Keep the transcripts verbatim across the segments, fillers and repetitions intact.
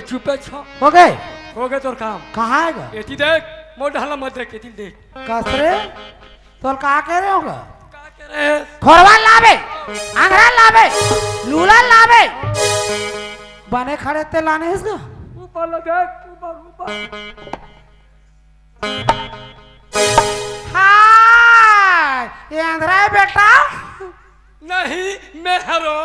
चुपे छो। हो गए? हो गए तोर काम। कहाँ हे गा? एती देख, मोर डहला मत देख, एती देख। कस रे? तोल का कहे रहे हो गा? का कहे रहे? खोरवा लाबे, अंगरा लाबे, लूला लाबे। बने खड़े ते लाने हस गा? ऊपर ला देख, ऊपर, ऊपर। हाय, ये अंधरा हे बेटा? नहीं, मैं हरो।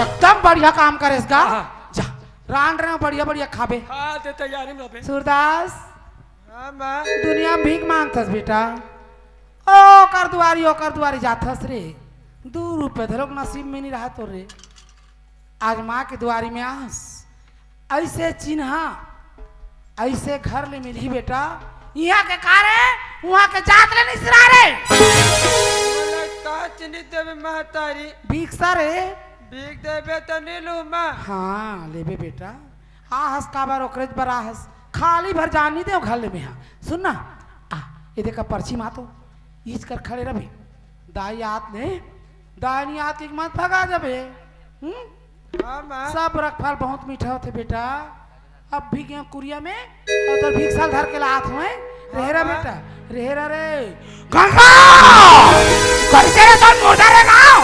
एकदम बढ़िया काम करेस गा। हाँ। जा, रांड रहे हो, बढ़िया बढ़िया खाबे। हाँ, ते तैयारी में रहे। सूरदास, हाँ, माँ। दुनिया में भीख मांगथस बेटा, ओकर दुआरी, ओकर दुआरी जाथस रे। दू रुपये धरोक नसीब में नहीं रहा तो रे। आज माँ के दुआरी में आस, ऐसे चिन्हा, ऐसे घर ले मिलही बेटा। इहाँ के का रे, उहाँ के जात ले नहीं सिरा रे। बोला, का चिन्ही देवे महतारी? भीख सा रे। भीख देवे तो नहीं लू माँ। हाँ, लेबे बेटा। आहस काबर ओकरेच बर आहस। खाली भर जान नहीं दे घर ले में। हाँ, सुन ना, आ, ये देखा पर्ची माँ तो, इच कर खड़े रहे। दाई आत ले, दाई नहीं आत के मत भगा जाबे। हम्म? हाँ, माँ। सब रखफाल बहुत मीठा होथे बेटा। अब भी गेहूं कुरिया में और तो भिक्सा ल धर के लात हूँ, रेहरा हाँ, माँ। बेटा, रेहरा रे। गंगा! कैसे रे तोर मुर्दा रे गाँव?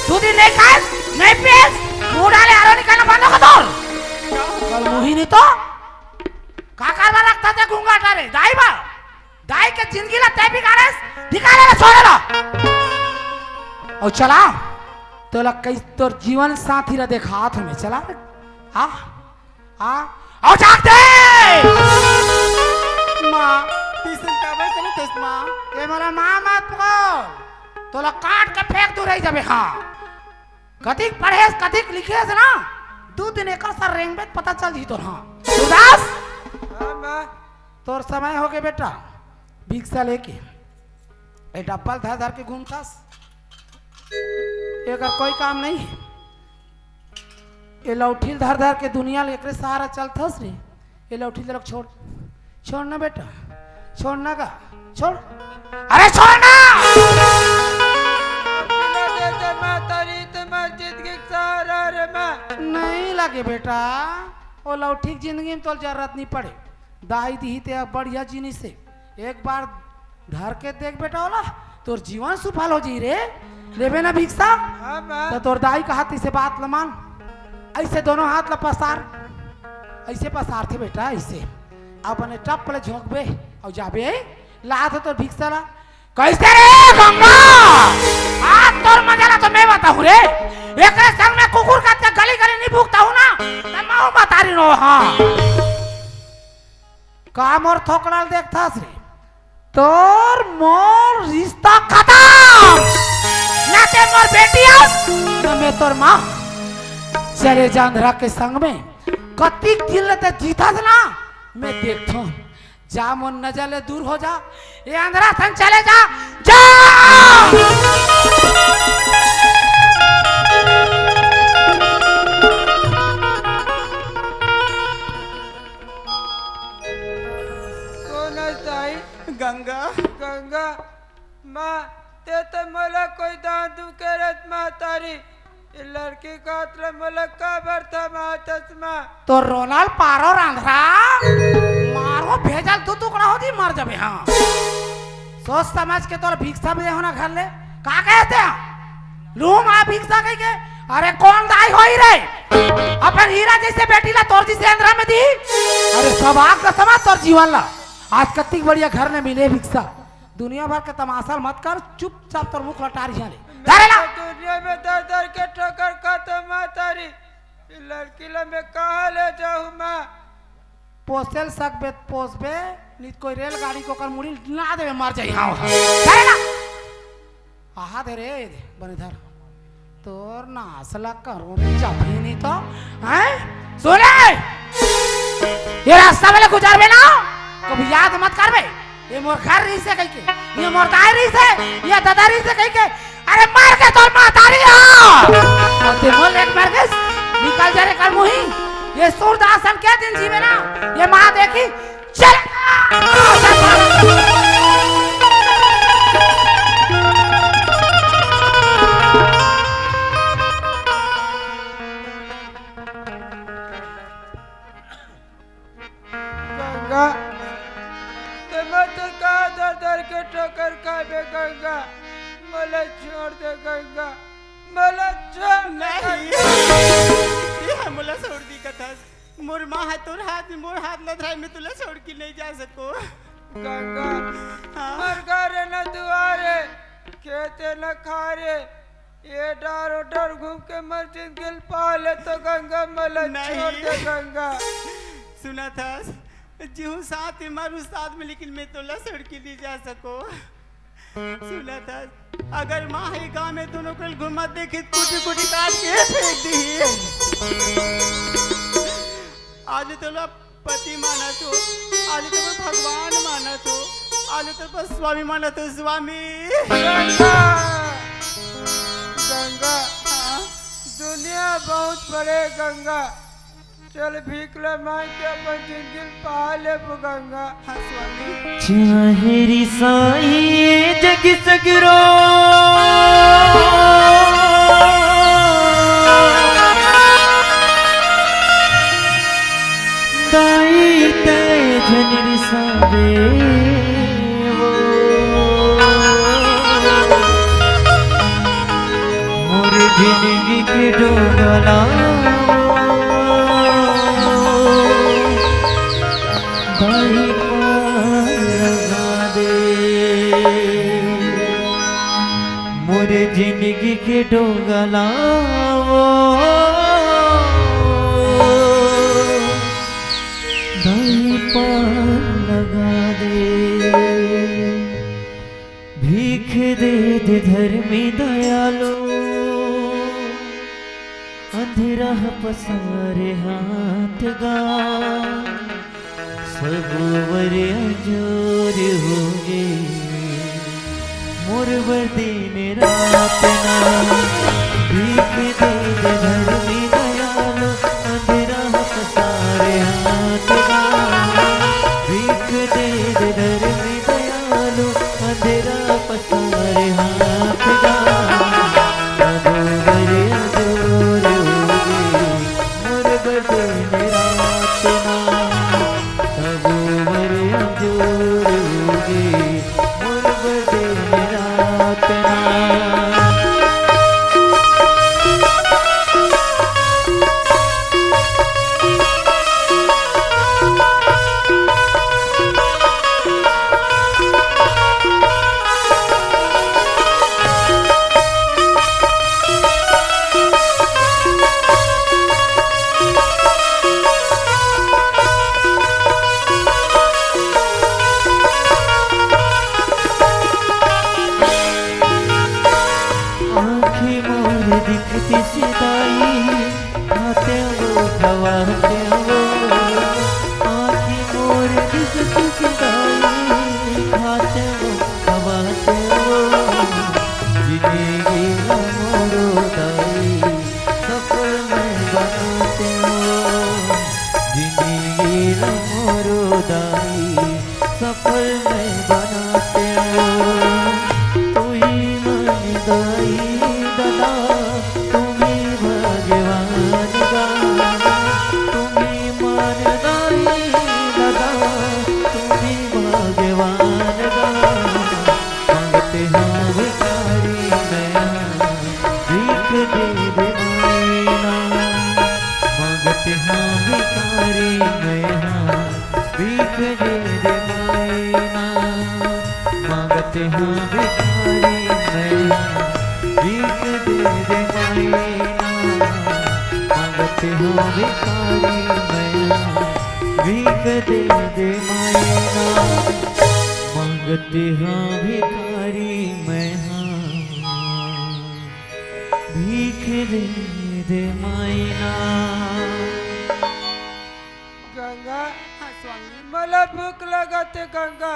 दू दिन नहीं खाएस, नहीं पिएस, मुंह डाले आरो निकालना बंद हो तोर। कल मुही नहीं तो का कारबार रखता थे घूंघाटा रे, दाई बा? दाई के जिंदगी ला तय बिगाड़ेस, निकाले ला छोड़े ला। और चला, तोला कई तोर जीवन साथी ला देखात हूँ मैं, चला रे। आ, आ, और जाग दे। माँ, तीसन काबर करे तेस माँ? ये मोला माँ मत बोल, तोला काट के फेंक दूर रही जाबे। हाँ, कतिक पढ़ेस, कतिक लिखेस ना, दू दिन एकर सर रेंगबे त पता चल जी तोर। हाँ, सुदास, हाँ, माँ। तोर समय हो गए बेटा, भिक्सा लेके ए डब्बा ल धर धर के घूमथस, एकर कोई काम नहीं है। ए लौठी ल धर धर के दुनिया ल एकरे सहारा चलथस रे। ए लौठी ल छोड़, छोड़ ना बेटा, छोड़ ना गा, छोड़, अरे छोड़ ना। दे दे माँ तारी, तुम्हार जिंदगी के सहारा रे माँ। नहीं लगे बेटा, ओ लौठी के जिंदगी में तोल जरूरत नहीं पड़े। दाई दिही ते अब बढ़िया जिनिस हे। एक बार धर के देख बेटा ओला, तोर जीवन सुफल हो जाही रे। लेबे ना भिक्सा? हाँ, माँ। त तोर दाई कहत इसे बात ल मान। ऐसे दोनों हाथ ल पसार, ऐसे पसारथे बेटा, ऐसे। अब बने टप ले झोंकबे अउ जाबे, लात हो तोर भिक्सा ला। कैसे रे गंगा? आज तोर मजा ला तो मैं बताहूँ रे। एकरे संग में कुकुर कस के गली गली नहीं भूकता हूँ ना, त महूँ मतारी नो, हाँ। का मोर थोकड़ा ल देखथस रे? तोर मोर रिश्ता खतम। ना ते मोर बेटी अस, ना मैं तोर माँ। चले जा अंधरा के संग में, कतिक दिन ले ते जीथस ना, मैं देखथों। जा मोर नजर ले दूर हो जा, ए अंधरा संग चले जा, जा। कोन अस दाई? गंगा। गंगा, माँ, ते तो मोला कोई दान दू करत माँ तारी। ए लड़की का अतरा मोला काबर थमाथस माँ? तो रोनल पारो रांधरा, मारो भेजल दू टुकड़ा हो जी, मर जाबे। हाँ, सोच समझ के तोर भिक्सा में होना घर ले, का कहते हैं? लू माँ भिक्सा कही के, अरे कौन दाई होई रे? अपन हीरा जैसे बेटी ला तोर जैसे अंधरा में दी। अरे सब आग का समा तोर जीवन ला। आज कतिक बढ़िया घर ने मिले भिक्सा। दुनिया भर के तमाशा मत कर, चुपचाप तोर मुख लटार हिया ले। धरे ला। दुनिया में दर दर के ठोकर खात माँ तारी। ए लड़की ला मैं कहाँ ले जाहूँ माँ? पोसेल सकबे त पोसबे, नित कोई रेलगाड़ी को कर मुड़ी ना देवे, मर जाई। हाँ, हाँ। धरे ला। आहा दे रे, बने धर। तोर नास ला करो रे, चाबी नहीं तो, हैं? सुने! ये रास्ता वाले गुजरबे ना, कभी याद मत करबे। ये मोर घर रही से कही के, ये मोर दाई रही से, ये दादा रही से कही के, अरे मार के तोर महतारी हा। और ते मोर लेट मार के निकल जा रे कर मुही। ये सूरदासन के दिन जीवे ना, ये माँ देखी, चल। पे गंगा, मोला छोड़ दे गंगा, मोला छोड़ दे नहीं। गंगा। ये मोला छोड़ दी कथस। मोर माँ ह तोर हाथ में, मोर हाथ ल धराए, मैं तोला छोड़ के नहीं जा सको। गंगा, हाँ। मोर घर न दुआरे, खेते न खारे, ये डार ओ डार घूम के मोर जिंदगी ल पा ले तो गंगा, मोला नहीं। छोड़ दे गंगा। सुनत हस, जीहूँ साथ में, मरूँ साथ में, लेकिन मैं तोला छोड़ के नहीं जा सको। सुनत हस, अगर माँ ह गाँव में दूनों के घूमत देखी, कुटी कुटी काट के फेंक दी। आज तोला पति मानत हो, आज तो मैं भगवान मानत हो, आज तो बस स्वामी मानत हो, स्वामी। गंगा, गंगा, हाँ? दुनिया बहुत बड़े गंगा, चल भीख ले मांग के अपन जिंदगी ल पा लेबो गंगा। हाँ, स्वामी। चाहे रिसाई जग सगरो, दाई तै झन रिसावे वो। मोर जिंदगी के डोंगला दाई पार लगा दे। मोर जिंदगी के डोंगला वो दाई पार लगा दे। भीख दे दे धर्मी दयालु, अंधेरा ह पसारे हाथ गा, सब बर अंजोर होगे, मोर बर दिन रात ना। भीख दे दे धर्मी दयालु, अंधेरा ह पसारे हाथ गा। भीख दे दे धर्मी दयालु, अंधेरा पसारे हाथ गा। अजोर अजोर होगे, मोर बर दिन रात ना। अजोर अजोर होगे, मोर बर दिन रात ना। आँखी मोर दिखती से दाई, खाते वो खवाते वो। आँखी मोर दिखती से दाई, खाते वो खवाते वो। जिंदगी ला मोरो दाई, सफल मैं बनाते वो। जिंदगी ला मोरो दाई, सफल मैं बनाते हो। तू ही मन दाई दादा, तू ही भगवान गा। तू ही मन दाई दादा, तू ही भगवान गा। मांगते हो भिखारी मैं, भीख दे दे मायना। मांगते हो भिखारी मैं, भीख दे दे मायना। मांगते हो भिखारी मैं, भीख दे दे मायना। मांगते हो भिखारी मैं, भीख दे दे मायना। मांगते हो भिखारी मैं, भीख दे दे मायना। गंगा, हाँ स्वामी। मोला भूख लगत हे गंगा,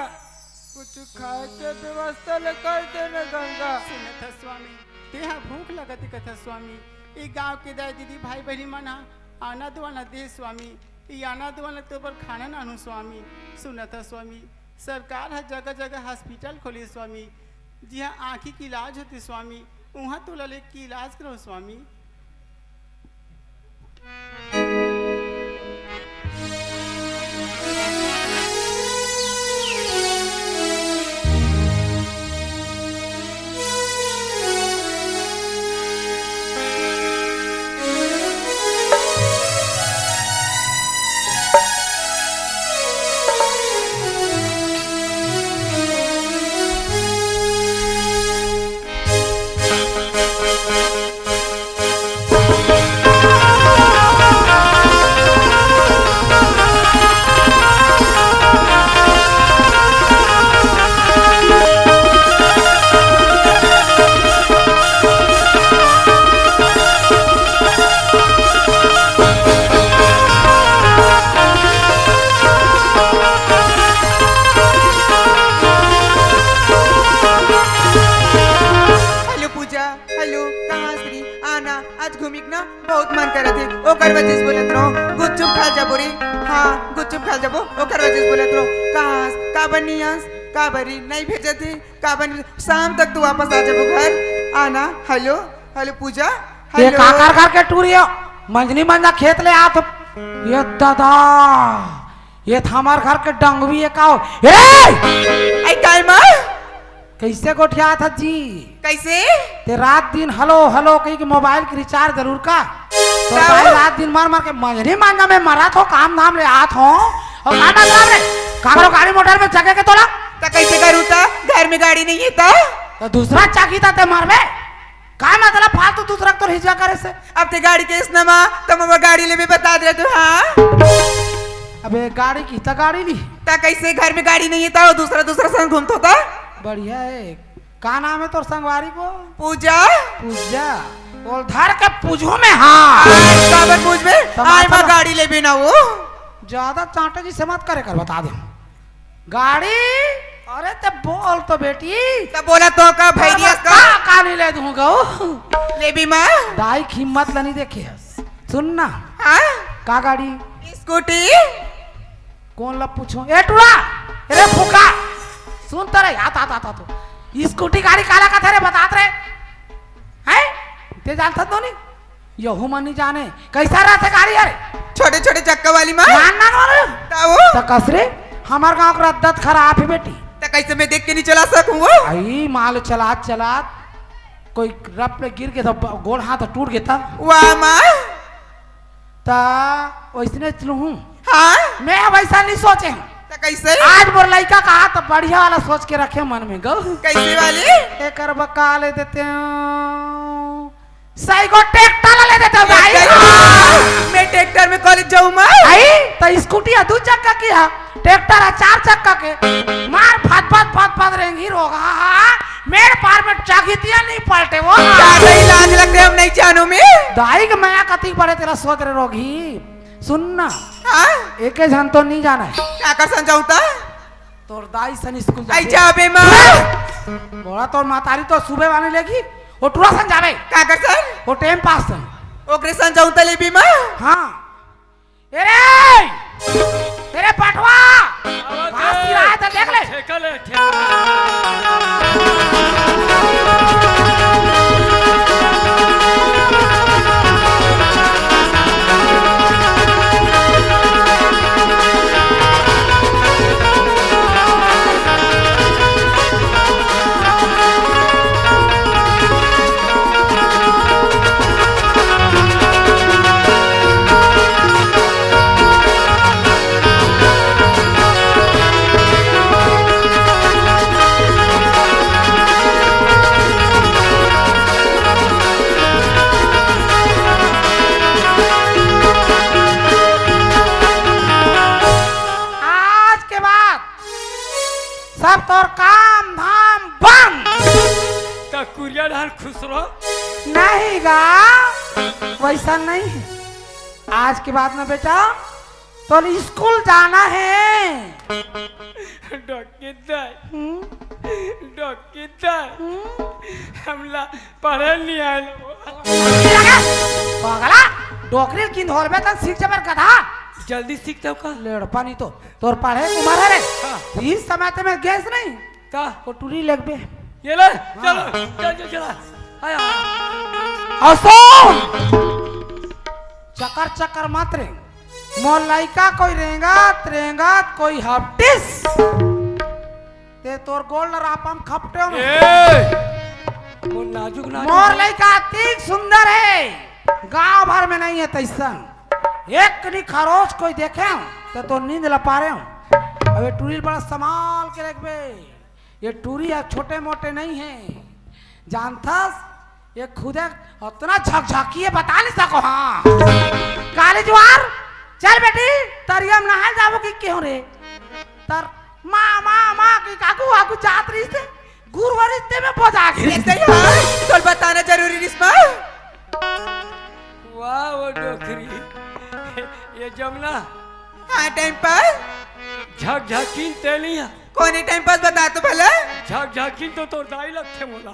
कुछ खाए के व्यवस्था ले कर देना गंगा। सुनत ह स्वामी, तेहा भूख लगत हे कथा स्वामी, ए गांव के दाई दीदी भाई बहिनी मन ह आना दुआना दे स्वामी, ए आना दुआना तो बर खाना नानू स्वामी। सुनत ह स्वामी, सरकार ह जगह जगह हॉस्पिटल खोले स्वामी, जिहां आँखी के इलाज होथे स्वामी, उहां तोला लेके इलाज करो स्वामी। हेलो, कहाँ श्री आना, आज घूमिक ना बहुत मन करत हे, ओकर वजह से बोलत रहो, गुपचुप खा जाबो रे। हाँ, गुपचुप खा जाबो, ओकर वजह से बोलत रहो। कहाँ काबर नहीं आस, काबर ही नहीं भेजत हे, काबर नहीं? शाम तक तू वापस आ जाबो घर। आना। हेलो, हेलो पूजा। ये हेलो। काकर घर के टूरी हो? मंजनी मंजा खेत ले आत हो। ये दादा, ये तो हमार घर के डंगवी है का हो? ए रे! आई काय माँ? कैसे गोठियात हस जी? कैसे? ते रात दिन हेलो हेलो कहि के मोबाइल के रिचार्ज जरूर का? तो का भाई हो? रात दिन मार मार के मंजनी मंजा में मरत हो, काम धाम ले आत हो। अउ का मतलब रे? काकरो गाड़ी मोटर में चघे के तोला? त कैसे करूँ त? घर में गाड़ी नहीं है त? तो दूसरा चाकी त ते मरबे। का मतलब फालतू दूसरा के तोर हिजवा करे से? अब ते गाड़ी के इसने मा, त मोर गाड़ी लेबे बता दे तू, हाँ? अबे गाड़ी की त गाड़ी ली। त कैसे घर में गाड़ी नहीं है त दूसरा दूसरा संग घूमत हो त? बढ़िया है। का नाम है तोर संगवारी को? पूजा। पूजा। बोल धर के पूजू में, हाँ। आज काबर पूजबे? त आय माथा मा ला- गाड़ी लेबे ना वो। ज्यादा चांटे जी से मत करे कर, बता दे। गाड़ी? अरे ते बोल तो बेटी। त बोला तो का भैरिया का? का काली ले दूंगा वो? लेबी माँ। दाई की हिम्मत ला नहीं देखे हस। सुन ना। हाँ? का गाड़ी? स्कूटी। कौन ला पूछो? ए टूरा, ए रे फूका, सुन तो रे, आता, आता, आता तो। स्कूटी गाड़ी काला का थे रे, बतात रे। हैं? ते जानत तो नहीं? यहू मन नहीं जाने। कैसा रहता गाड़ी यार? छोटे छोटे चक्का वाली माँ। नान नान वाला? ताऊ। त कस रे, हमार गांव का रद्दत खराब है बेटी। त कैसे मैं देख के नहीं चला सकूं वो? आई माल चलात चलात कोई रप ले गिर के तो ब-, गोड़ हाथ टूट गया था। वाह माँ। ता वैसने चलूं हूँ। हाँ? मैं वैसा नहीं सोचे हूँ। त कैसे? आज मोर लइका का हाथ बढ़िया वाला सोच के रखे मन में गौ। कैसे वाली? एकर बका ले देते हूँ। सही को ट्रैक्टर ले देते हूँ भाई। कैसे? मैं ट्रैक्टर में कॉलेज जाऊँ मैं? भाई, तो स्कूटी है दो चक्का की है, ट्रैक्टर है चार चक्का के। मार फत फत फत फत रेंगी रोगा। मेड़ पार में चागितिया नहीं पलटे वो। ज्यादा ही लाज लगते हम नहीं जानू में। दाई के मया कतिक बड़े तेला सोच रे रोगी। सुन ना। हाँ? एके झन तो नहीं जाना है। काकर सन जाऊँ त? तोर दाई सन स्कूल आई जाबे। जाबे माँ। बोला तोर मातारी तो सुबह वाले लेगी। वो टूरा सन जाबे। काकर सन? वो टाइम पास सन। ओकरे सन जाऊँ त लेबी माँ। हाँ। ए रे! ए रे पठवा! आवा घास दे। गिराए त देख ले। ठेका ले, ठेका। आज के बाद सब तोर काम धाम बंद। त कुरिया ढाल खुश रहो। नहीं गा, वैसा नहीं है। आज के बाद ना बेटा, तो स्कूल जाना है। डॉक्टर, हम्म? डॉक्टर, हम्म? हमला पढ़े नहीं आए। पागला, डोकरी किन होलबे त सीख जबर गधा। जल्दी सीख जाओ का? लेड़पा नहीं तो, तोर पढ़े के उम्र है रे। हाँ। इस समय ते में गैस नहीं। का? वो टूरी लगबे। ये ले, हाँ। चलो, चल, चल, चला। आया। असो! चकर चकर मत रे। मोर लइका कोई रेंगत, रेंगत कोई हपटिस। ते तोर गोल ल रापम खपटे में। ए! मोर नाजुक, नाजुक मोर है। लइका अतिक सुंदर है। गांव भर में नहीं है तैसन। एक नी खरोच कोई देखे हो, तो, तो नींद लपारे हो। अबे टूरी ल बड़ा संभाल के रखबे। ये टूरी ह छोटे मोटे नहीं है, जानथस? ये खुदे अतना झकझकी है, बता नहीं सको। हाँ, काली जुआर, चल बेटी, तरिया में नहाए जाबो कि क्यों रे? तर माँ, माँ, माँ की काकू, काकू जात रही से, गुरुवारी ते में बोझा गिरी। ऐसे ही है, तोल बताना जरूरी रिश्मा। वाह, वो डोकरी, ये जमुना। हाँ, टाइम पास। झकझकिन ते नहीं है। कोने टाइम पास बता तो भला। झकझकिन तो तोर दाई लगथे मोला।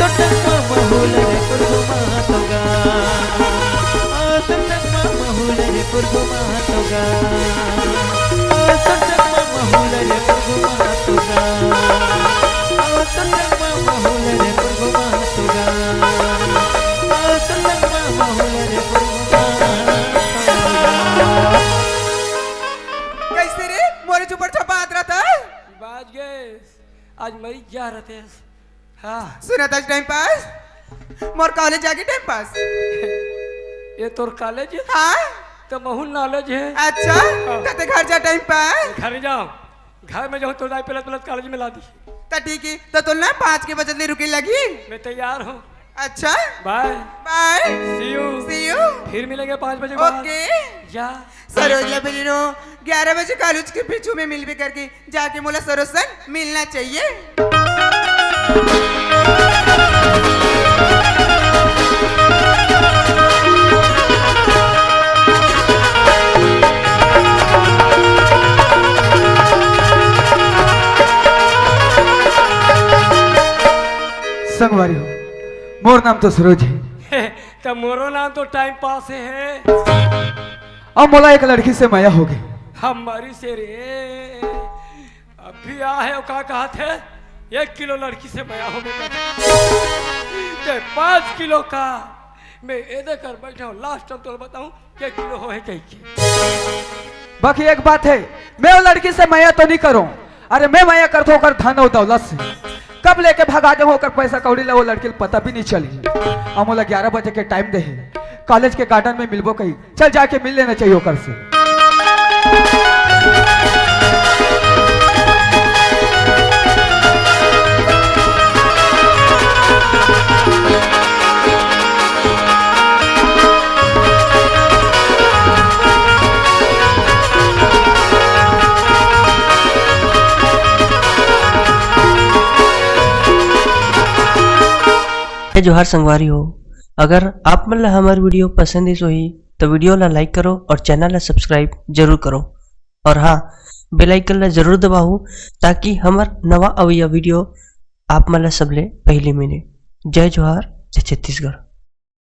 तोर संग मा महू ला रे पुरगुमा तोगा। ओ तोर संग मा महू ला रे पुरगुमा तोगा। ओ तोर संग मा महू ला रे पुरगुमा तोगा। ओ तोर संग मा महू ला रे पुरगुमा तोगा। ओ तोर संग मा महू ला रे पुरगुमा तोगा। कइसे रे, मोरे ऊपर झपात रहिथस? बाज गे। आज मरी जा रहितेस। हाँ। सुनथस टाइम पास, मोर कॉलेज जाके टाइम पास। ये तोर कॉलेज हे? हाँ। त महू नॉलेज हे। अच्छा, हाँ। त ते घर जा टाइम पास। घर जांव, घर में जांव तो दाई पेलत पेलत कॉलेज में ला दिही। त ठीक हे, त तोला ना पाँच के बजत ले रुके लगही। मैं तैयार हंव। अच्छा। बाय। बाय। See you। See you। फिर मिलेंगे पाँच बजे बाद। ओके। या। सरोज या बिलिनो, ग्यारह बजे कॉलेज के पीछू में मिलबे करके जाके मोला सरोज सन मिलना चाहिए। संगवारी हो, मोर नाम तो सरोज है। त मोरो नाम तो टाइम पास है। अब मोला एक लड़की से मया हो गई। हमारी से रे, अभी आ है, का कहा थे, एक किलो लड़की से मया हो गया। ते पाँच किलो का, मैं एदे कर बैठा हूँ, लास्ट टाइम तो बताऊँ, के किलो हो है कही के। बाकी एक बात है, मैं वो लड़की से मया तो नहीं करूँ। अरे, मैं मया करता हूँ ओकर धन और दौलत से। कब लेके भगा जाऊँ ओकर पैसा कौड़ी ला, वो लड़की ला पता भी नहीं चली। हम बोला ग्यारह बजे के टाइम दे है, कॉलेज के गार्डन में मिलबो कही। चल, जाके मिल लेना चाहिए ओकर से। जय जोहार संगवारी हो, अगर आप मन ला हमर वीडियो पसंद आइस होही, तो वीडियो ला लाइक करो और चैनल ला सब्सक्राइब जरूर करो। और हाँ, बेल आइकन ला जरूर दबाओ, ताकि हमर नवा अवइया वीडियो आप मन ला सबले पहले मिले। जय जोहार, जय छत्तीसगढ़।